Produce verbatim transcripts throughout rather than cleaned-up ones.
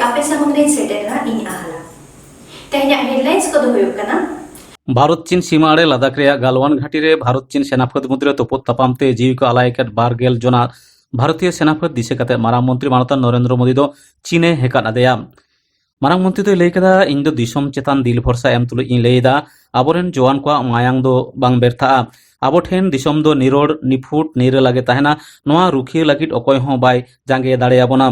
ᱟᱯᱮ ᱥᱟᱢᱟᱝ ᱨᱮᱧ ᱥᱮᱴᱮᱨ ᱮᱱᱟ ᱤᱧ ᱟᱦᱞᱟ᱾ ᱛᱮᱦᱮᱧᱟᱜ headlines ᱠᱚᱫᱚ ᱦᱩᱭᱩᱜ ᱠᱟᱱᱟ᱾ ᱵᱷᱟᱨᱚᱛ ᱪᱤᱱ ᱥᱤᱢᱟᱹ ᱟᱲᱮ ᱞᱟᱫᱟᱠᱷ ᱨᱮᱭᱟᱜ ᱜᱟᱞᱣᱟᱱ ᱜᱷᱟᱹᱴᱤ ᱨᱮ ᱵᱷᱟᱨᱚᱛ ᱪᱤᱱ ᱥᱮᱱᱟᱯᱷᱟᱹᱫ ᱢᱩᱫᱽᱨᱮ ᱛᱩᱯᱩᱫ ᱛᱟᱯᱟᱢ ᱛᱮ ᱡᱤᱣᱤ ᱠᱚ ᱟᱞᱟᱭ ᱟᱠᱟᱫ ᱵᱟᱨ ᱜᱮᱞ ᱡᱚᱱᱟ ᱵᱷᱟᱨᱚᱛᱤᱭᱚ ᱥᱮᱱᱟᱯᱷᱟᱹᱫ ᱫᱤᱥᱟᱹ ᱠᱟᱛᱮ ᱢᱟᱨᱟᱝ ᱢᱚᱱᱛᱨᱤ ᱢᱟᱱᱚᱛᱟᱱ ᱱᱚᱨᱮᱱᱫᱨᱚ ᱢᱳᱫᱤ ᱫᱚ ᱪᱤᱱ ᱮ ᱦᱮᱠᱟᱫ ᱟᱫᱮᱭᱟ᱾ ᱢᱟᱨᱟᱝ ᱢᱚᱱᱛᱨᱤ ᱫᱚᱭ ᱞᱟᱹᱭ ᱠᱮᱫᱟ, "ᱤᱧ ᱫᱚ ᱫᱤᱥᱚᱢ ᱪᱮᱛᱟᱱ ᱫᱤᱞ ᱵᱷᱚᱨᱥᱟ ᱮᱢ ᱛᱩᱞᱩᱡ ᱤᱧ ᱞᱟᱹᱭ ᱮᱫᱟ, ᱟᱵᱚᱨᱮᱱ ᱡᱚᱣᱟᱱ ᱠᱚᱣᱟᱜ ᱢᱟᱭᱟᱝ ᱫᱚ ᱵᱟᱝ ᱵᱮᱨᱛᱷᱟᱜᱼᱟ᱾ ᱟᱵᱚ ᱴᱷᱮᱱ ᱫᱤᱥᱚᱢ ᱫᱚ ᱱᱤᱨᱚᱲ, ᱱᱤᱯᱷᱩᱴ, ᱱᱤᱨᱟᱹ ᱞᱟᱜᱮ ᱛᱟᱦᱮᱱᱟ᱾ ᱱᱚᱣᱟ ᱨᱩᱠᱷᱤᱭᱟᱹ ᱞᱟᱹᱜᱤᱫ ᱚᱠᱚᱭ ᱦᱚᱸ ᱵᱟᱭ ᱡᱟᱸᱜᱮ ᱫᱟᱲᱮᱭᱟᱵᱚᱱᱟ᱾"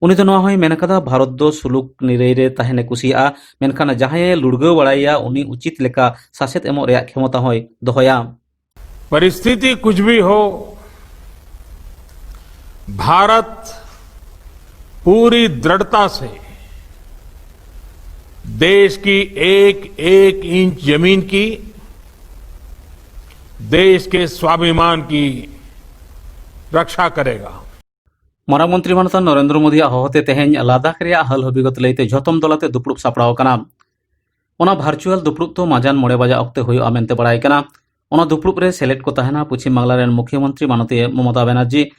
ᱩᱱᱤ ᱫᱚ ᱱᱚᱣᱟ ᱦᱚᱸᱭ ᱢᱮᱱ ᱠᱟᱫᱟ, ᱵᱷᱟᱨᱚᱛ ᱫᱚ ᱥᱩᱞᱩᱠ ᱱᱤᱨᱟᱹᱭ ᱨᱮ ᱛᱟᱦᱮᱱᱮ ᱠᱩᱥᱤᱭᱟᱜᱼᱟ, ᱢᱮᱱᱠᱷᱟᱱ ᱡᱟᱦᱟᱸᱭᱮ ᱞᱩᱲᱜᱟᱹᱣ ᱵᱟᱲᱟᱭᱮᱭᱟ, ᱩᱱᱤ ᱩᱪᱤᱛ ᱞᱮᱠᱟ ᱥᱟᱥᱮᱛ ᱮᱢᱚᱜ ᱨᱮᱭᱟᱜ ᱠᱷᱮᱢᱚᱛᱟ ᱦᱚᱸᱭ ᱫᱚᱦᱚᱭᱟ᱾ परिस्थिति कुछ भी हो, भारत पूरी दृढ़ता से देश की एक एक इंच जमीन की, देश के स्वाभिमान की रक्षा करेगा। ᱢᱟᱨᱟᱝ ᱢᱚᱱᱛᱨᱤ ᱢᱟᱱᱚᱛᱟᱱ ᱱᱚᱨᱮᱱᱫᱨᱚ ᱢᱳᱫᱤᱭᱟᱜ ᱦᱚᱦᱚᱛᱮ ᱛᱮᱦᱮᱧ ᱞᱟᱫᱟᱠᱷ ᱨᱮᱭᱟᱜ ᱦᱟᱹᱞ ᱦᱟᱹᱵᱤᱜᱚᱛ ᱞᱟᱹᱭᱛᱮ ᱡᱷᱚᱛᱚᱢ ᱫᱚᱞ ᱟᱛᱮ ᱫᱩᱯᱲᱩᱵ ᱥᱟᱯᱲᱟᱣ ᱟᱠᱟᱱᱟ᱾ ᱚᱱᱟ virtual ᱫᱩᱯᱲᱩᱵ ᱫᱚ ᱢᱟᱡᱟᱱ ᱢᱚᱬᱮ ᱵᱟᱡᱟ ᱚᱠᱛᱮ ᱦᱩᱭᱩᱜᱼᱟ ᱢᱮᱱᱛᱮ ᱵᱟᱲᱟᱭ ᱠᱟᱱᱟ᱾ ᱚᱱᱟ ᱫᱩᱯᱲᱩᱵ ᱨᱮ ᱥᱮᱞᱮᱫ ᱠᱚ ᱛᱟᱦᱮᱱᱟ ᱯᱚᱪᱷᱤᱢ ᱵᱟᱝᱞᱟ ᱨᱮᱱ ᱢᱩᱠᱷᱭᱟᱹᱢᱚᱱᱛᱨᱤ ᱢᱟᱱᱚᱛᱤᱭᱟᱹ ᱢᱚᱢᱚᱛᱟ ᱵᱟᱱᱟᱨᱡᱤ,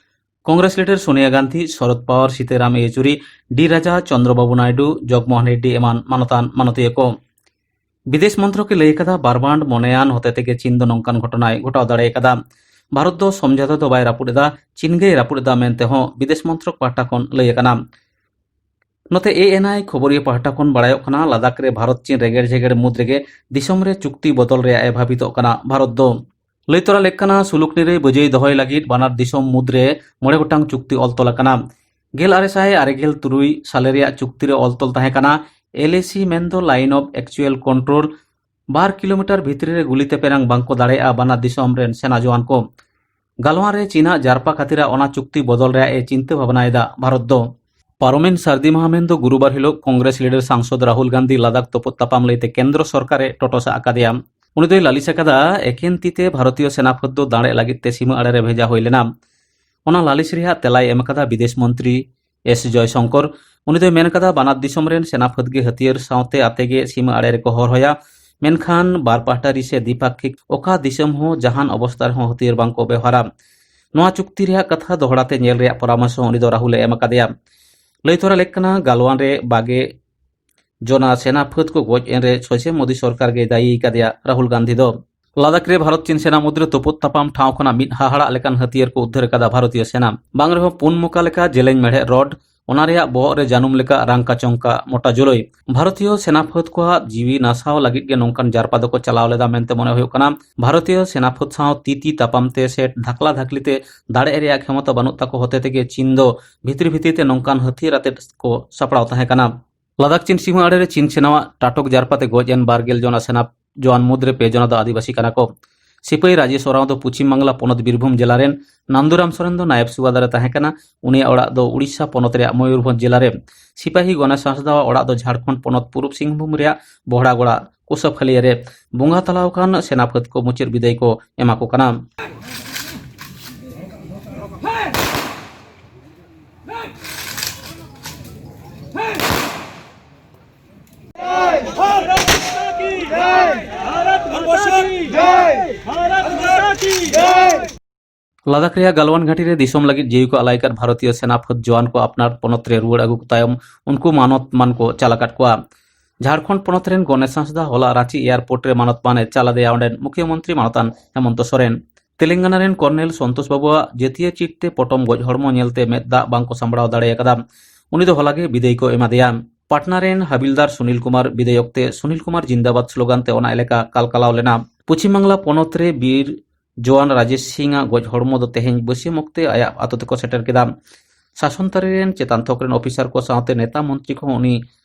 ᱠᱚᱝᱜᱨᱮᱥ ᱞᱤᱰᱟᱨ ᱥᱳᱱᱤᱭᱟ ᱜᱟᱱᱫᱷᱤ, ᱥᱚᱨᱚᱫ ᱯᱟᱣᱟᱨ, ᱥᱤᱛᱟᱨᱟᱢ ᱭᱮᱪᱩᱨᱤ, ᱰᱤ ᱨᱟᱡᱟ, ᱪᱚᱱᱫᱨᱚ ᱵᱟᱵᱩ ᱱᱟᱭᱰᱩ, ᱡᱚᱜᱽᱢᱳᱦᱚᱱ ᱨᱮᱰᱰᱤ ᱮᱢᱟᱱ ᱢᱟᱱᱚᱛᱟᱱ ᱢᱟᱱᱚᱛᱤᱭᱟᱹ ᱠᱚ᱾ ᱵᱤᱫᱮᱥ ᱢᱚᱱᱛᱨᱚᱠ ᱮ ᱞᱟᱹᱭ ᱟᱠᱟᱫᱟ, ᱵᱟᱨᱵᱟᱱᱰ ᱢᱚᱱᱮᱭᱟᱱ ᱦᱚᱛᱮ ᱛᱮᱜᱮ ᱪᱤᱱ ᱫᱚ ᱱᱚᱝᱠᱟᱱ ᱜᱷᱚᱴᱚᱱᱟᱭ ᱜᱷᱚᱴᱟᱣ ᱫᱟᱲᱮ ᱟᱠᱟᱫᱟ᱾ ᱵᱷᱟᱨᱚᱛ ᱫᱚ ᱥᱚᱢᱡᱷᱚᱛᱟ ᱫᱚ ᱵᱟᱭ ᱨᱟᱹᱯᱩᱫ ᱮᱫᱟ, ᱪᱤᱱ ᱜᱮᱭ ᱨᱟᱹᱯᱩᱫ ᱮᱫᱟ ᱢᱮᱱᱛᱮ ᱦᱚᱸ ᱵᱤᱫᱮᱥ ᱢᱚᱱᱛᱨᱚᱠ ᱯᱟᱦᱴᱟ ᱠᱷᱚᱱ ᱞᱟᱹᱭ ᱟᱠᱟᱱᱟ᱾ ᱱᱚᱛᱮ ᱮ ᱮᱱ ᱟᱭ ᱠᱷᱚᱵᱚᱨᱤᱭᱟᱹ ᱯᱟᱦᱴᱟ ᱠᱷᱚᱱ ᱵᱟᱲᱟᱭᱚᱜ ᱠᱟᱱᱟ, ᱞᱟᱫᱟᱠᱷ ᱨᱮ ᱵᱷᱟᱨᱚᱛ ᱪᱤᱱ ᱨᱮᱜᱮᱲ ᱡᱷᱮᱜᱮᱲ ᱢᱩᱫᱽ ᱨᱮᱜᱮ ᱫᱤᱥᱚᱢ ᱨᱮ ᱪᱩᱠᱛᱤ ᱵᱚᱫᱚᱞ ᱨᱮᱭᱟᱜ ᱮ ᱵᱷᱟᱵᱤᱛᱚᱜ ᱠᱟᱱᱟ ᱵᱷᱟᱨᱚᱛ ᱫᱚ᱾ ᱞᱟᱹᱭ ᱛᱚᱨᱟ ᱞᱮᱠ ᱠᱟᱱᱟ, ᱥᱩᱞᱩᱠ ᱱᱤᱨᱟᱹᱭ ᱵᱟᱹᱡᱟᱹᱭ ᱫᱚᱦᱚᱭ ᱞᱟᱹᱜᱤᱫ ᱵᱟᱱᱟᱨ ᱫᱤᱥᱚᱢ ᱢᱩᱫᱽᱨᱮ ᱢᱚᱬᱮ ᱜᱚᱴᱟᱝ ᱪᱩᱠᱛᱤ ᱚᱞ ᱛᱚᱞ ᱟᱠᱟᱱᱟ᱾ ᱜᱮᱞ ᱟᱨᱮ ᱥᱟᱭ ᱟᱨᱮ ᱜᱮᱞ ᱛᱩᱨᱩᱭ ᱥᱟᱞᱮ ᱨᱮᱭᱟᱜ ᱪᱩᱠᱛᱤ ᱨᱮ ᱚᱞ ᱛᱚᱞ ᱛᱟᱦᱮᱸ ᱠᱟᱱᱟ, ᱮᱞ ᱮ ᱥᱤ ᱢᱮᱱᱫᱚ Line of Actual Control, bar kilometre ᱵᱷᱤᱛᱨᱤ ᱨᱮ ᱜᱩᱞᱤ ᱛᱮᱯᱮᱨᱟᱝ ᱵᱟᱝᱠᱚ ᱫᱟᱲᱮᱭᱟᱜᱼᱟ ᱵᱟᱱᱟᱨ ᱫᱤᱥᱚᱢ ᱨᱮᱱ ᱥᱮᱱᱟ ᱡᱚᱣᱟᱱ ᱠᱚ᱾ ᱜᱟᱞᱣᱟ ᱨᱮ ᱪᱤᱱᱟᱜ ᱡᱟᱨᱯᱟ ᱠᱷᱟᱹᱛᱤᱨᱟᱜ ᱚᱱᱟ ᱪᱩᱠᱛᱤ ᱵᱚᱫᱚᱞ ᱨᱮᱭᱟᱜ ᱮ ᱪᱤᱱᱛᱟᱹ ᱵᱷᱟᱵᱽᱱᱟᱭᱮᱫᱟ ᱵᱷᱟᱨᱚᱛ ᱫᱚ᱾ ᱯᱟᱨᱚᱢᱮᱱ ᱥᱟᱹᱨᱫᱤ ᱢᱟᱦᱟ ᱢᱮᱱᱫᱚ ᱜᱩᱨᱩᱵᱟᱨ ᱦᱤᱞᱳᱜ ᱠᱚᱝᱜᱨᱮᱥ ᱞᱤᱰᱟᱨ ᱥᱟᱝᱥᱚᱫ ᱨᱟᱦᱩᱞ ᱜᱟᱱᱫᱷᱤ ᱞᱟᱫᱟᱠᱷ ᱛᱚᱯᱚᱫ ᱛᱟᱯᱟᱢ ᱞᱟᱹᱭᱛᱮ ᱠᱮᱱᱫᱨᱚ ᱥᱚᱨᱠᱟᱨ ᱮ ᱴᱚᱴᱚᱥ ᱟᱠᱟᱫᱮᱭᱟ᱾ ᱩᱱᱤ ᱫᱚᱭ ᱞᱟᱹᱞᱤᱥ ᱟᱠᱟᱫᱟ, ᱮᱠᱮᱱ ᱛᱤ ᱛᱮ ᱵᱷᱟᱨᱚᱛᱤᱭᱚ ᱥᱮᱱᱟ ᱯᱷᱟᱹᱫ ᱫᱚ ᱫᱟᱲᱮ ᱞᱟᱹᱜᱤᱫ ᱛᱮ ᱥᱤᱢᱟᱹ ᱟᱲᱮ ᱨᱮ ᱵᱷᱮᱡᱟ ᱦᱩᱭ ᱞᱮᱱᱟ᱾ ᱚᱱᱟ ᱞᱟᱹᱞᱤᱥ ᱨᱮᱭᱟᱜ ᱛᱮᱞᱟᱭ ᱮᱢ ᱟᱠᱟᱫᱟ ᱵᱤᱫᱮᱥ ᱢᱚᱱᱛᱨᱤ ᱮᱥ ᱡᱚᱭᱥᱚᱝᱠᱚᱨ᱾ ᱩᱱᱤ ᱫᱚᱭ ᱢᱮᱱ ᱟᱠᱟᱫᱟ, ᱵᱟᱱᱟᱨ ᱫᱤᱥᱚᱢ ᱨᱮᱱ ᱥᱮᱱᱟ ᱯᱷᱟᱹᱫ ᱜᱮ ᱦᱟᱹᱛᱭᱟᱹᱨ ᱥᱟᱶᱛᱮ ᱟᱛᱮ ᱜᱮ ᱥᱤᱢᱟᱹ ᱟᱲᱮ ᱨᱮᱠᱚ ᱦᱚᱨ ᱦᱚᱭᱟ, ᱢᱮᱱᱠᱷᱟᱱ ᱵᱟᱨ ᱯᱟᱦᱴᱟ ᱨᱤ ᱥᱮ ᱫᱤᱯᱟᱠᱠᱷᱤᱠ ᱚᱠᱟ ᱫᱤᱥᱚᱢ ᱦᱚᱸ ᱡᱟᱦᱟᱱ ᱚᱵᱚᱥᱛᱟ ᱨᱮᱦᱚᱸ ᱦᱟᱹᱛᱭᱟᱹᱨ ᱵᱟᱝ ᱠᱚ ᱵᱮᱣᱦᱟᱨᱟ᱾ ᱱᱚᱣᱟ ᱪᱩᱠᱛᱤ ᱨᱮᱭᱟᱜ ᱠᱟᱛᱷᱟ ᱫᱚᱦᱲᱟ ᱛᱮ ᱧᱮᱞ ᱨᱮᱭᱟᱜ ᱯᱚᱨᱟᱢᱚᱨᱥᱚ ᱦᱚᱸ ᱩᱱᱤ ᱫᱚ ᱨᱟᱦᱩᱞ ᱮ ᱮᱢ ᱟᱠᱟᱫᱮᱭᱟ᱾ ᱞᱟᱹᱭ ᱛᱚᱨᱟ ᱞᱮᱠ ᱠᱟᱱᱟ, ᱜᱟᱞᱣᱟᱱ ᱨᱮ ᱵᱟᱜᱮ ᱡᱚᱱᱟ ᱥᱮᱱᱟ ᱯᱷᱟᱹᱫ ᱠᱚ ᱜᱚᱡ ᱮᱱ ᱨᱮ ᱥᱚᱡᱷᱮ ᱢᱳᱫᱤ ᱥᱚᱨᱠᱟᱨ ᱜᱮᱭ ᱫᱟᱭᱤ ᱠᱟᱫᱮᱭᱟ ᱨᱟᱦᱩᱞ ᱜᱟᱱᱫᱷᱤ ᱫᱚ᱾ ᱞᱟᱫᱟᱠᱷ ᱨᱮ ᱵᱷᱟᱨᱚᱛ ᱪᱤᱱ ᱥᱮᱱᱟ ᱢᱩᱫᱽᱨᱮ ᱛᱩᱯᱩᱫ ᱛᱟᱯᱟᱢ ᱴᱷᱟᱶ ᱠᱷᱚᱱᱟᱜ ᱢᱤᱫ ᱦᱟᱦᱟᱲᱟᱜ ᱞᱮᱠᱟᱱ ᱦᱟᱹᱛᱭᱟᱹᱨ ᱠᱚ ᱩᱫᱽᱫᱷᱟᱹᱨ ᱟᱠᱟᱫᱟ ᱵᱷᱟᱨᱚᱛᱤᱭᱚ ᱥᱮᱱᱟ᱾ ᱵᱟᱝ ᱨᱮᱦᱚᱸ ᱯᱩᱱ ᱢᱚᱠᱟ ᱞᱮᱠᱟ ᱡᱮᱞᱮᱧ ᱢᱮᱲᱦᱮᱫ ᱨᱚᱰ, ᱚᱱᱟ ᱨᱮᱭᱟᱜ ᱵᱚᱦᱚᱜ ᱨᱮ ᱡᱟᱹᱱᱩᱢ ᱞᱮᱠᱟ ᱨᱟᱝᱠᱟ ᱪᱚᱝᱠᱟ ᱢᱚᱴᱟ ᱡᱩᱞᱩᱭ᱾ ᱵᱷᱟᱨᱚᱛᱤᱭᱚ ᱥᱮᱱᱟ ᱯᱷᱟᱹᱫ ᱠᱚᱣᱟᱜ ᱡᱤᱣᱤ ᱱᱟᱥᱟᱣ ᱞᱟᱹᱜᱤᱫ ᱜᱮ ᱱᱚᱝᱠᱟᱱ ᱡᱟᱨᱯᱟ ᱫᱚᱠᱚ ᱪᱟᱞᱟᱣ ᱞᱮᱫᱟ ᱢᱮᱱᱛᱮ ᱢᱚᱱᱮ ᱦᱩᱭᱩᱜ ᱠᱟᱱᱟ᱾ ᱵᱷᱟᱨᱚᱛᱤᱭᱚ ᱥᱮᱱᱟ ᱯᱷᱟᱹᱫ ᱥᱟᱶ ᱛᱤ ᱛᱤ ᱛᱟᱯᱟᱢ ᱛᱮ ᱥᱮ ᱫᱷᱟᱠᱞᱟ ᱫᱷᱟᱠᱞᱤ ᱛᱮ ᱫᱟᱲᱮ ᱨᱮᱭᱟᱜ ᱠᱷᱮᱢᱚᱛᱟ ᱵᱟᱹᱱᱩᱜ ᱛᱟᱠᱚ ᱦᱚᱛᱮ ᱛᱮᱜᱮ ᱪᱤᱱ ᱫᱚ ᱵᱷᱤᱛᱨᱤ ᱵᱷᱤᱛᱨᱤ ᱛᱮ ᱱᱚᱝᱠᱟᱱ ᱦᱟᱹᱛᱭᱟᱹᱨ ᱟᱛᱮ ᱠᱚ ᱥᱟᱯᱲᱟᱣ ᱛᱟᱦᱮᱸ ᱠᱟᱱᱟ᱾ ᱞᱟᱫᱟᱠᱷ ᱪᱤᱱ ᱥᱤᱢᱟᱹ ᱟᱲᱮ ᱨᱮ ᱪᱤᱱ ᱥᱮᱱᱟᱣᱟᱜ ᱴᱟᱴᱚᱠ ᱡᱟᱨᱯᱟ ᱛᱮ ᱜᱚᱡ ᱮᱱ ᱵᱟᱨ ᱜᱮᱞ ᱡᱚᱱᱟ ᱥᱮᱱᱟ ᱡᱚᱣᱟᱱ ᱢᱩᱫᱽᱨᱮ ᱯᱮ ᱡᱚᱱᱟ ᱫᱚ ᱟᱹᱫᱤᱵᱟᱹᱥᱤ ᱠᱟᱱᱟ ᱠᱚ᱾ ᱥᱤᱯᱟᱹᱦᱤ ᱨᱟᱡᱮᱥ ᱳᱨᱟᱸᱣ ᱫᱚ ᱯᱚᱪᱷᱤᱢ ᱵᱟᱝᱞᱟ ᱯᱚᱱᱚᱛ ᱵᱤᱨᱵᱷᱩᱢ ᱡᱮᱞᱟ ᱨᱮᱱ, ᱱᱟᱱᱫᱩᱨᱟᱢ ᱥᱚᱨᱮᱱ ᱫᱚ ᱱᱟᱭᱚᱵ ᱥᱩᱵᱟᱫᱟᱨ ᱮ ᱛᱟᱦᱮᱸ ᱠᱟᱱᱟ᱾ ᱩᱱᱤᱭᱟᱜ ᱚᱲᱟᱜ ᱫᱚ ᱩᱲᱤᱥᱥᱟ ᱯᱚᱱᱚᱛ ᱨᱮᱭᱟᱜ ᱢᱚᱭᱩᱨᱵᱷᱚᱸᱡᱽ ᱡᱮᱞᱟ ᱨᱮ᱾ ᱥᱤᱯᱟᱹᱦᱤ ᱜᱚᱱᱮᱥ ᱦᱟᱸᱥᱫᱟᱣᱟᱜ ᱚᱲᱟᱜ ᱫᱚ ᱡᱷᱟᱲᱠᱷᱚᱸᱰ ᱯᱚᱱᱚᱛ ᱯᱩᱨᱩᱵ ᱥᱤᱝᱵᱷᱩᱢ ᱨᱮᱭᱟᱜ ᱵᱚᱦᱲᱟᱜᱚᱲᱟ ᱠᱩᱥᱟᱯᱷᱟᱞᱤᱭᱟ ᱨᱮ᱾ ᱵᱚᱸᱜᱟ ᱛᱟᱞᱟ ᱟᱠᱟᱱ ᱥᱮᱱᱟ ᱯᱷᱟᱹᱫ ᱠᱚ ᱢᱩᱪᱟᱹᱫ ᱵᱤᱫᱟᱹᱭ ᱠᱚ ᱮᱢᱟ ᱠᱚ ᱠᱟᱱᱟ᱾ भारत माता की जय। भारत माता की जय। भारत माता की जय। ᱞᱟᱫᱟᱠᱷ ᱨᱮᱭᱟᱜ ᱜᱟᱞᱣᱟᱱ ᱜᱷᱟᱹᱴᱤ ᱨᱮ ᱫᱤᱥᱚᱢ ᱞᱟᱹᱜᱤᱫ ᱡᱤᱣᱤ ᱠᱚ ᱟᱞᱟᱭ ᱟᱠᱟᱫ ᱵᱷᱟᱨᱚᱛᱤᱭᱚ ᱥᱮᱱᱟ ᱯᱷᱟᱹᱫ ᱡᱚᱣᱟᱱ ᱠᱚ ᱟᱯᱱᱟᱨ ᱯᱚᱱᱚᱛ ᱨᱮ ᱨᱩᱣᱟᱹᱲ ᱟᱹᱜᱩ ᱠᱚ ᱛᱟᱭᱚᱢ ᱩᱱᱠᱩ ᱢᱟᱱᱚᱛ ᱢᱟᱱ ᱠᱚ ᱪᱟᱞ ᱟᱠᱟᱫ ᱠᱚᱣᱟ᱾ ᱡᱷᱟᱲᱠᱷᱚᱸᱰ ᱯᱚᱱᱚᱛ ᱨᱮᱱ ᱜᱚᱱᱮᱥ ᱦᱟᱸᱥᱫᱟ ᱦᱚᱞᱟ ᱨᱟᱸᱪᱤ ᱮᱭᱟᱨᱯᱳᱨᱴ ᱨᱮ ᱢᱟᱱᱚᱛ ᱢᱟᱱ ᱮ ᱪᱟᱞ ᱟᱫᱮᱭᱟ ᱚᱸᱰᱮᱱ ᱢᱩᱠᱷᱭᱟᱹ ᱢᱚᱱᱛᱨᱤ ᱢᱟᱱᱚᱛᱟᱱ ᱦᱮᱢᱚᱱᱛᱚ ᱥᱚᱨᱮᱱ᱾ ᱛᱮᱞᱮᱝᱜᱟᱱᱟ ᱨᱮᱱ ᱠᱚᱨᱱᱮᱞ ᱥᱚᱱᱛᱳᱥ ᱵᱟᱵᱩᱣᱟᱜ ᱡᱟᱹᱛᱤᱭᱟᱹ ᱪᱤᱴ ᱛᱮ ᱯᱚᱴᱚᱢ ᱜᱚᱡ ᱦᱚᱲᱢᱚ ᱧᱮᱞᱛᱮ ᱢᱮᱫ ᱫᱟᱜ ᱵᱟᱝ ᱠᱚ ᱥᱟᱢᱵᱲᱟᱣ ᱫᱟᱲᱮ ᱟᱠᱟᱫᱟ᱾ ᱩᱱᱤ ᱫᱚ ᱦᱚᱞᱟ ᱜᱮ ᱵᱤᱫᱟᱹᱭ ᱠᱚ ᱮᱢᱟᱫᱮᱭᱟ᱾ ᱯᱟᱴᱱᱟ ᱨᱮᱱ ᱦᱟᱵᱤᱞᱫᱟᱨ ᱥᱩᱱᱤᱞ ᱠᱩᱢᱟᱨ ᱵᱤᱫᱟᱹᱭ ᱚᱠᱛᱮ ᱥᱩᱱᱤᱞ ᱠᱩᱢᱟᱨ ᱡᱤᱱᱫᱟᱵᱟᱫ ᱥᱞᱳᱜᱟᱱ ᱛᱮ ᱚᱱᱟ ᱮᱞᱟᱠᱟ ᱠᱟᱞᱠᱟᱞᱟᱣ ᱞᱮᱱᱟ᱾ ᱯᱚᱪᱷᱤᱢ ᱵᱟᱝᱞᱟ ᱯᱚᱱᱚᱛ ᱨᱮ ᱵᱤᱨ ᱡᱚᱣᱟᱱ ᱨᱟᱡᱮᱥ ᱥᱤᱝ ᱟᱜ ᱜᱚᱡ ᱦᱚᱲᱢᱚ ᱫᱚ ᱛᱮᱦᱮᱧ ᱵᱟᱹᱥᱭᱟᱹᱢ ᱚᱠᱛᱮ ᱟᱭᱟᱜ ᱟᱛᱳ ᱛᱮᱠᱚ ᱥᱮᱴᱮᱨ ᱠᱮᱫᱟ᱾ ᱥᱟᱥᱚᱱ ᱛᱟᱹᱨᱤ ᱨᱮᱱ ᱪᱮᱛᱟᱱ ᱛᱷᱚᱠ ᱨᱮᱱ ᱚᱯᱷᱤᱥᱟᱨ ᱠᱚ ᱥᱟᱶᱛᱮ ᱱᱮᱛᱟ ᱢᱚᱱᱛᱨᱤ ᱠᱚᱦᱚᱸ ᱩᱱᱤ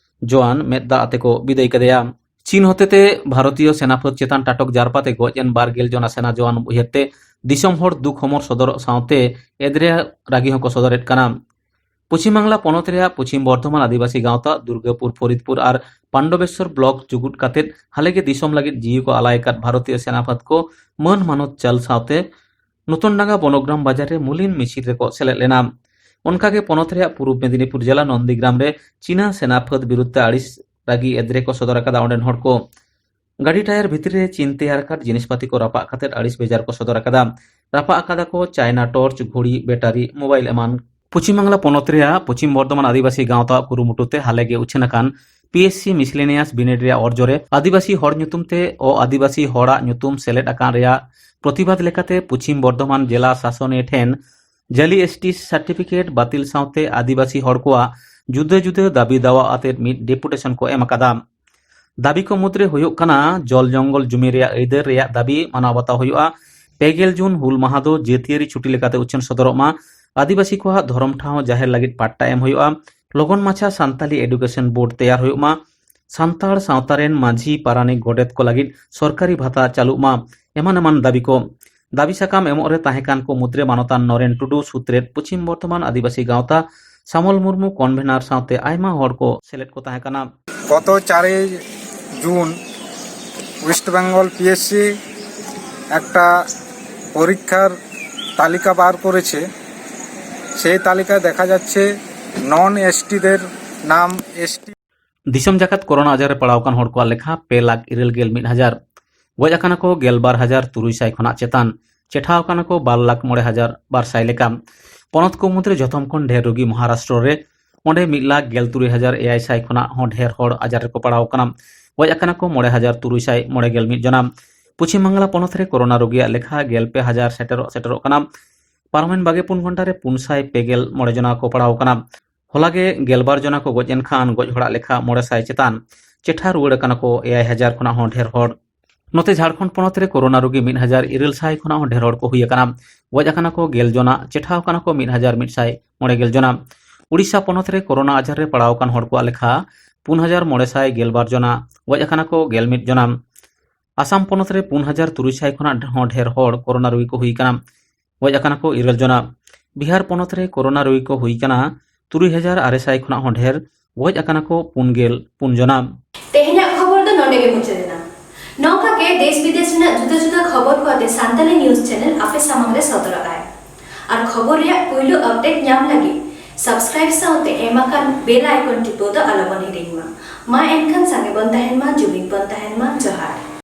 ᱡᱚᱣᱟᱱ ᱢᱮᱫ ᱫᱟᱜ ᱟᱛᱮ ᱠᱚ ᱵᱤᱫᱟᱹᱭ ᱠᱮᱫᱮᱭᱟ᱾ ᱪᱤᱱ ᱦᱚᱛᱮᱛᱮ ᱵᱷᱟᱨᱚᱛᱤᱭᱚ ᱥᱮᱱᱟ ᱯᱷᱟᱹᱫ ᱪᱮᱛᱟᱱ ᱴᱟᱴᱚᱠ ᱡᱟᱨᱯᱟ ᱛᱮ ᱜᱚᱡ ᱮᱱ ᱵᱟᱨ ᱜᱮᱞ ᱡᱚᱱᱟ ᱥᱮᱱᱟ ᱡᱚᱣᱟᱱ ᱩᱭᱦᱟᱹᱨ ᱛᱮ ᱫᱤᱥᱚᱢ ᱦᱚᱲ ᱫᱩᱠ ᱦᱚᱢᱚᱨ ᱥᱚᱫᱚᱨᱚᱜ ᱥᱟᱶᱛᱮ ᱮᱫᱽᱨᱮ ᱨᱟᱹᱜᱤ ᱦᱚᱸᱠᱚ ᱥᱚᱫᱚᱨᱮᱫ ᱠᱟᱱᱟ᱾ ᱯᱚᱪᱷᱤᱢ ᱵᱟᱝᱞᱟ ᱯᱚᱱᱚᱛ ᱨᱮᱭᱟᱜ ᱯᱚᱪᱷᱤᱢ ᱵᱚᱨᱫᱷᱚᱢᱟᱱ ᱟᱹᱫᱤᱵᱟᱹᱥᱤ ᱜᱟᱶᱛᱟ, ᱫᱩᱨᱜᱟᱹᱯᱩᱨ ᱯᱷᱚᱨᱤᱫᱽᱯᱩᱨ ᱟᱨ ᱯᱟᱱᱰᱚᱵᱮᱥᱣᱚᱨ ᱵᱞᱚᱠ ᱡᱩᱜᱩᱫ ᱠᱟᱛᱮᱫ ᱦᱟᱞᱮᱜᱮ ᱫᱤᱥᱚᱢ ᱞᱟᱹᱜᱤᱫ ᱡᱤᱣᱤ ᱠᱚ ᱟᱞᱟᱭ ᱟᱠᱟᱫ ᱵᱷᱟᱨᱚᱛᱤᱭᱚ ᱥᱮᱱᱟ ᱯᱷᱟᱹᱫ ᱠᱚ ᱢᱟᱹᱱ ᱢᱟᱱᱚᱛ ᱪᱟᱞ ᱥᱟᱶᱛᱮ ᱱᱩᱛᱚᱱᱰᱟᱸᱜᱟ ᱵᱚᱱᱚᱜᱨᱟᱢ ᱵᱟᱡᱟᱨ ᱨᱮ ᱢᱩᱞᱤᱱ ᱢᱤᱪᱷᱤᱞ ᱨᱮᱠᱚ ᱥᱮᱞᱮᱫ ᱞᱮᱱᱟ᱾ ᱚᱱᱠᱟᱜᱮ ᱯᱚᱱᱚᱛ ᱨᱮᱭᱟᱜ ᱯᱩᱨᱩᱵ ᱢᱮᱫᱤᱱᱤᱯᱩᱨ ᱡᱮᱞᱟ ᱱᱚᱱᱫᱤᱜᱨᱟᱢ ᱨᱮ ᱪᱤᱱᱟ ᱥᱮᱱᱟ ᱯᱷᱟᱹᱫ ᱵᱤᱨᱩᱫᱽ ᱛᱮ ᱟᱹᱲᱤᱥ ᱨᱟᱹᱜᱤ ᱮᱫᱽᱨᱮ ᱠᱚ ᱥᱚᱫᱚᱨ ᱟᱠᱟᱫᱟ ᱚᱸᱰᱮᱱ ᱦᱚᱲ ᱠᱚ᱾ ᱜᱟᱹᱰᱤ ᱴᱟᱭᱟᱨ ᱵᱷᱤᱛᱨᱤ ᱨᱮ ᱪᱤᱱ ᱛᱮᱭᱟᱨ ᱟᱠᱟᱫ ᱡᱤᱱᱤᱥ ᱯᱟᱹᱛᱤ ᱠᱚ ᱨᱟᱯᱟᱜ ᱠᱟᱛᱮᱫ ᱟᱹᱲᱤᱥ ᱵᱮᱡᱟᱨ ᱠᱚ ᱥᱚᱫᱚᱨ ᱟᱠᱟᱫᱟ᱾ ᱨᱟᱯᱟᱜ ᱟᱠᱟᱫᱟ ᱠᱚ ᱪᱟᱭᱱᱟ ᱴᱚᱨᱪ, ᱜᱷᱩᱲᱤ, ᱵᱮᱴᱟᱨᱤ, ᱢᱳᱵᱟᱭᱤᱞ ᱮᱢᱟᱱ ᱯᱚᱪᱷᱤᱢ ᱵᱟᱝᱞᱟ ᱯᱚᱱᱚᱛ ᱨᱮᱭᱟᱜ ᱯᱚᱪᱷᱤᱢ ᱵᱚᱨᱫᱷᱚᱢᱟᱱ ᱟᱹᱫᱤᱵᱟᱹᱥᱤ ᱜᱟᱶᱛᱟᱣᱟᱜ ᱠᱩᱨᱩᱢᱩᱴᱩ ᱛᱮ ᱦᱟᱞᱮ ᱜᱮ ᱩᱪᱷᱟᱹᱱ ᱟᱠᱟᱱ ᱯᱤ ᱮᱥ ᱥᱤ ᱢᱤᱥᱞᱮᱱᱤᱭᱟᱥ ᱵᱤᱱᱤᱰ ᱨᱮᱭᱟᱜ ᱚᱨᱡᱚ ᱨᱮ ᱟᱹᱫᱤᱵᱟᱹᱥᱤ ᱦᱚᱲ ᱧᱩᱛᱩᱢ ᱛᱮ ᱚ ᱟᱹᱫᱤᱵᱟᱹᱥᱤ ᱦᱚᱲᱟᱜ ᱧᱩᱛᱩᱢ ᱥᱮᱞᱮᱫ ᱟᱠᱟᱱ ᱨᱮᱭᱟᱜ ᱯᱨᱚᱛᱤᱵᱟᱫ ᱞᱮᱠᱟᱛᱮ ᱯᱚᱪᱷᱤᱢ ᱵᱚᱨᱫᱷᱚᱢᱟᱱ ᱡᱮᱞᱟ ᱥᱟᱥᱚᱱᱤᱭᱟᱹ ᱴᱷᱮᱱ ᱡᱟᱹᱞᱤ ᱮᱥ ᱴᱤ ᱥᱟᱨᱴᱤᱯᱷᱤᱠᱮᱴ ᱵᱟᱹᱛᱤᱞ ᱥᱟᱶᱛᱮ ᱟᱹᱫᱤᱵᱟᱹᱥᱤ ᱦᱚᱲ ᱠᱚᱣᱟᱜ ᱡᱩᱫᱟᱹ ᱡᱩᱫᱟᱹ ᱫᱟᱹᱵᱤ ᱫᱟᱣᱟ ᱟᱛᱮᱫ ᱢᱤᱫ ᱰᱮᱯᱩᱴᱮᱥᱚᱱ ᱠᱚ ᱮᱢ ᱟᱠᱟᱫᱟ᱾ ᱫᱟᱹᱵᱤ ᱠᱚ ᱢᱩᱫᱽᱨᱮ ᱦᱩᱭᱩᱜ ᱠᱟᱱᱟ, ᱡᱚᱞ ᱡᱚᱝᱜᱚᱞ ᱡᱩᱢᱤ ᱨᱮᱭᱟᱜ ᱟᱹᱭᱫᱟᱹᱨ ᱨᱮᱭᱟᱜ ᱫᱟᱹᱵᱤ ᱢᱟᱱᱟᱣ ᱵᱟᱛᱟᱣ ᱦᱩᱭᱩᱜᱼᱟ᱾ ᱯᱮ ᱜᱮᱞ ᱡᱩᱱ ᱦᱩᱞ ᱢᱟᱦᱟ ᱫᱚ ᱡᱟᱹᱛᱤᱭᱟᱹᱨᱤ ᱪᱷᱩᱴᱤ ᱞᱮᱠᱟᱛᱮ ᱩᱪᱷᱟᱹᱱ ᱥᱚᱫᱚᱨᱚᱜ ᱢᱟ᱾ ᱟᱹᱫᱤᱵᱟᱹᱥᱤ ᱠᱚᱣᱟᱜ ᱫᱷᱚᱨᱚᱢ ᱴᱷᱟᱶ ᱡᱟᱦᱮᱨ ᱞᱟᱹᱜᱤᱫ ᱯᱟᱴᱴᱟ ᱮᱢ ᱦᱩᱭᱩᱜᱼᱟ᱾ ᱞᱚᱜᱚᱱ ᱢᱟᱪᱷᱟ ᱥᱟᱱᱛᱟᱞᱤ ᱮᱰᱩᱠᱮᱥᱚᱱ ᱵᱳᱨᱰ ᱛᱮᱭᱟᱨ ᱦᱩᱭᱩᱜ ᱢᱟ᱾ ᱥᱟᱱᱛᱟᱲ ᱥᱟᱶᱛᱟ ᱨᱮᱱ ᱢᱟᱹᱡᱷᱤ, ᱯᱟᱨᱟᱱᱤᱠ, ᱜᱚᱰᱮᱛ ᱠᱚ ᱞᱟᱹᱜᱤᱫ ᱥᱚᱨᱠᱟᱨᱤ ᱵᱷᱟᱛᱟ ᱪᱟᱹᱞᱩᱜ ᱢᱟ᱾ ᱮᱢᱟᱱ ᱮᱢᱟᱱ ᱫᱟᱹᱵᱤ ᱠᱚ᱾ ᱫᱟᱹᱵᱤ ᱥᱟᱠᱟᱢ ᱮᱢᱚᱜ ᱨᱮ ᱛᱟᱦᱮᱸ ᱠᱟᱱ ᱠᱚ ᱢᱩᱫᱽᱨᱮ ᱢᱟᱱᱚᱛᱟᱱ ᱱᱚᱨᱮᱱ ᱴᱩᱰᱩ, ᱥᱩᱛᱨᱮᱛ ᱯᱚᱪᱷᱤᱢ ᱵᱚᱨᱫᱷᱚᱢᱟᱱ ᱟᱹᱫᱤᱵᱟᱹᱥᱤ ᱜᱟᱶᱛᱟ, ᱥᱟᱢᱚᱞ ᱢᱩᱨᱢᱩ ᱠᱚᱱᱵᱷᱮᱱᱟᱨ ᱥᱟᱶᱛᱮ ᱟᱭᱢᱟ ᱦᱚᱲ ᱠᱚ ᱥᱮᱞᱮᱫ ᱠᱚ ᱛᱟᱦᱮᱸ ᱠᱟᱱᱟ᱾ গত চারই জুন ওয়েস্ট বেঙ্গল পিএসসি একটা পরীক্ষার তালিকা বার করেছে। সেই তালিকায় দেখা যাচ্ছে নন এসটিদের নাম এসটি। ᱫᱤᱥᱚᱢ ᱡᱟᱠᱟᱛ ᱠᱳᱨᱳᱱᱟ ᱟᱡᱟᱨ ᱨᱮ ᱯᱟᱲᱟᱣ ᱟᱠᱟᱱ ᱦᱚᱲ ᱠᱚᱣᱟᱜ ᱞᱮᱠᱷᱟ ᱯᱮ ᱞᱟᱠᱷ ᱤᱨᱟᱹᱞ ᱜᱮᱞ ᱢᱤᱫ ᱦᱟᱡᱟᱨ᱾ ᱜᱚᱡ ᱟᱠᱟᱱᱟ ᱠᱚ ᱜᱮᱞ ᱵᱟᱨ ᱦᱟᱡᱟᱨ ᱛᱩᱨᱩᱭ ᱥᱟᱭ ᱠᱷᱚᱱᱟᱜ ᱪᱮᱛᱟᱱ᱾ ᱪᱮᱴᱷᱟ ᱟᱠᱟᱱᱟ ᱠᱚ ᱵᱟᱨ ᱞᱟᱠᱷ ᱢᱚᱬᱮ ᱦᱟᱡᱟᱨ ᱵᱟᱨ ᱥᱟᱭ ᱞᱮᱠᱟ᱾ ᱯᱚᱱᱚᱛ ᱠᱚ ᱢᱩᱫᱽᱨᱮ ᱡᱚᱛᱚᱢ ᱠᱷᱚᱱ ᱰᱷᱮᱨ ᱨᱳᱜᱤ ᱢᱚᱦᱟᱨᱟᱥᱴᱨᱚ ᱨᱮ, ᱚᱸᱰᱮ ᱢᱤᱫ ᱞᱟᱠᱷ ᱜᱮᱞ ᱛᱩᱨᱩᱭ ᱦᱟᱡᱟᱨ ᱮᱭᱟᱭ ᱥᱟᱭ ᱠᱷᱚᱱᱟᱜ ᱦᱚᱸ ᱰᱷᱮᱨ ᱦᱚᱲ ᱟᱡᱟᱨ ᱨᱮᱠᱚ ᱯᱟᱲᱟᱣ ᱟᱠᱟᱱᱟ᱾ ᱜᱚᱡ ᱟᱠᱟᱱᱟ ᱠᱚ ᱢᱚᱬᱮ ᱦᱟᱡᱟᱨ ᱛᱩᱨᱩᱭ ᱥᱟᱭ ᱢᱚᱬᱮ ᱜᱮᱞ ᱢᱤᱫ ᱡᱚᱱᱟ᱾ ᱯᱚᱪᱷᱤᱢ ᱵᱟᱝᱞᱟ ᱯᱚᱱᱚᱛ ᱨᱮ ᱠᱳᱨᱳᱱᱟ ᱨᱳᱜᱤᱭᱟᱜ ᱞᱮᱠᱷᱟ ᱜᱮᱞ ᱯᱮ ᱦᱟᱡᱟᱨ ᱥᱮᱴᱮᱨᱚᱜ ᱥᱮᱴᱮᱨᱚᱜ ᱠᱟᱱᱟ᱾ ᱯᱟᱨᱚᱢᱮᱱ ᱵᱟᱜᱮ ᱯᱩᱱ ᱜᱷᱚᱱᱴᱟ ᱨᱮ ᱯᱩᱱ ᱥᱟᱭ ᱯᱮ ᱜᱮᱞ ᱢᱚᱬᱮ ᱡᱚᱱᱟ ᱠᱚ ᱯᱟᱲᱟᱣ ᱟᱠᱟᱱᱟ᱾ ᱦᱚᱞᱟ ᱜᱮ ᱜᱮᱞ ᱵᱟᱨ ᱡᱚᱱᱟ ᱠᱚ ᱜᱚᱡ ᱮᱱ ᱠᱷᱟᱱ ᱜᱚᱡ ᱦᱚᱲᱟᱜ ᱞᱮᱠᱷᱟ ᱢᱚᱬᱮ ᱥᱟᱭ ᱪᱮᱛᱟᱱ᱾ ᱪᱮᱴᱷᱟ ᱨᱩᱣᱟᱹᱲ ᱟᱠᱟᱱᱟ ᱠᱚ ᱮᱭᱟᱭ ᱦᱟᱡᱟᱨ ᱠᱷᱚᱱᱟᱜ ᱦᱚᱸ ᱰᱷᱮᱨ ᱦᱚᱲ᱾ ᱱᱚᱛᱮ ᱡᱷᱟᱲᱠᱷᱚᱸᱰ ᱯᱚᱱᱚᱛ ᱨᱮ ᱠᱳᱨᱳᱱᱟ ᱨᱳᱜᱤ ᱢᱤᱫ ᱦᱟᱡᱟᱨ ᱤᱨᱟᱹᱞ ᱥᱟᱭ ᱠᱷᱚᱱᱟᱜ ᱦᱚᱸ ᱰᱷᱮᱨ ᱦᱚᱲ ᱠᱚ ᱦᱩᱭ ᱟᱠᱟᱱᱟ᱾ ᱜᱚᱡ ᱟᱠᱟᱱᱟ ᱠᱚ ᱜᱮᱞ ᱡᱚᱱᱟ, ᱪᱮᱴᱷᱟ ᱟᱠᱟᱱᱟ ᱠᱚ ᱢᱤᱫ ᱦᱟᱡᱟᱨ ᱢᱤᱫ ᱥᱟᱭ ᱢᱚᱬᱮ ᱜᱮᱞ ᱡᱚᱱᱟ᱾ ᱩᱰᱤᱥᱟ ᱯᱚᱱᱚᱛ ᱨᱮ ᱠᱳᱨᱳᱱᱟ ᱟᱡᱟᱨ ᱨᱮ ᱯᱟᱲᱟᱣ ᱟᱠᱟᱱ ᱦᱚᱲ ᱠᱚᱣᱟᱜ ᱞᱮᱠᱷᱟ ᱯᱩᱱ ᱦᱟᱡᱟᱨ ᱢᱚᱬᱮ ᱥᱟᱭ ᱜᱮᱞ ᱵᱟᱨ ᱡᱚᱱᱟ, ᱜᱚᱡ ᱟᱠᱟᱱᱟ ᱠᱚ ᱜᱮᱞ ᱢᱤᱫ ᱡᱚᱱᱟ᱾ ᱟᱥᱟᱢ ᱯᱚᱱᱚᱛ ᱨᱮ ᱯᱩᱱ ᱦᱟᱡᱟᱨ ᱛᱩᱨᱩᱭ ᱥᱟᱭ ᱠᱷᱚᱱᱟᱜ ᱦᱚᱸ ᱰᱷᱮᱨ ᱦᱚᱲ ᱠᱳᱨᱳᱱᱟ ᱨᱳᱜᱤ ᱠᱚ ᱦᱩᱭ ᱟᱠᱟᱱᱟ᱾ ᱜᱚᱡ ᱟᱠᱟᱱᱟ ᱠᱚ ᱤᱨᱟᱹᱞ ᱡᱚᱱᱟ᱾ ᱵᱤᱦᱟᱨ ᱯᱚᱱᱚᱛ ᱨᱮ ᱠᱳᱨᱳᱱᱟ ᱨᱳᱜᱤ ᱠᱚ ᱦᱩᱭ ᱟᱠᱟᱱᱟ ᱛᱩᱨᱩᱭ ᱦᱟᱡᱟᱨ ᱟᱨᱮ ᱥᱟᱭ ᱠᱷᱚᱱᱟᱜ ᱦᱚᱸ ᱰᱷᱮᱨ, ᱜᱚᱡ ᱟᱠᱟᱱᱟ ᱠᱚ ᱯᱩᱱ ᱜᱮᱞ ᱯᱩᱱ ᱡᱚᱱᱟ᱾ ᱛᱮᱦᱮᱧᱟᱜ ᱠᱷᱚᱵᱚᱨ ᱫᱚ ᱱᱚᱰᱮ ᱜᱮ ᱢᱩᱪᱟᱹᱫ ᱮᱱᱟ᱾ ᱱᱚᱝᱠᱟ ᱜᱮ ᱫᱮᱥ ᱵᱤᱫᱮᱥ ᱨᱮᱱᱟᱜ ᱡᱩᱫᱟᱹ ᱡᱩᱫᱟᱹ ᱠᱷᱚᱵᱚᱨ ᱠᱚ ᱟᱛᱮ ᱥᱟᱱᱛᱟᱞᱤ ᱱᱤᱭᱩᱡᱽ ᱪᱮᱱᱮᱞ ᱟᱯᱮ ᱥᱟᱢᱟᱝ ᱨᱮ ᱥᱚᱫᱚᱨᱚᱜᱼᱟᱭ᱾ ᱟᱨ ᱠᱷᱚᱵᱚᱨ ᱨᱮᱭᱟᱜ ᱯᱩᱭᱞᱩ ᱟᱯᱰᱮᱴ ᱧᱟᱢ ᱞᱟᱹᱜᱤᱫ ᱥᱟᱵᱥᱠᱨᱟᱭᱤᱵ ᱥᱟᱶᱛᱮ ᱮᱢ ᱟᱠᱟᱱ ᱵᱮᱞ ᱟᱭᱠᱚᱱ ᱴᱤᱯᱟᱹᱣ ᱫᱚ ᱟᱞᱚᱵᱚᱱ ᱦᱤᱲᱤᱧ ᱢᱟ᱾ ᱢᱟ ᱮᱱᱠᱷᱟᱱ ᱥᱟᱸᱜᱮ ᱵᱚᱱ ᱛᱟᱦᱮᱱ ᱢᱟ, ᱡᱩᱢᱤᱫ ᱵᱚᱱ ᱛᱟᱦᱮᱱ ᱢᱟ᱾ ᱡᱚᱦᱟᱨ᱾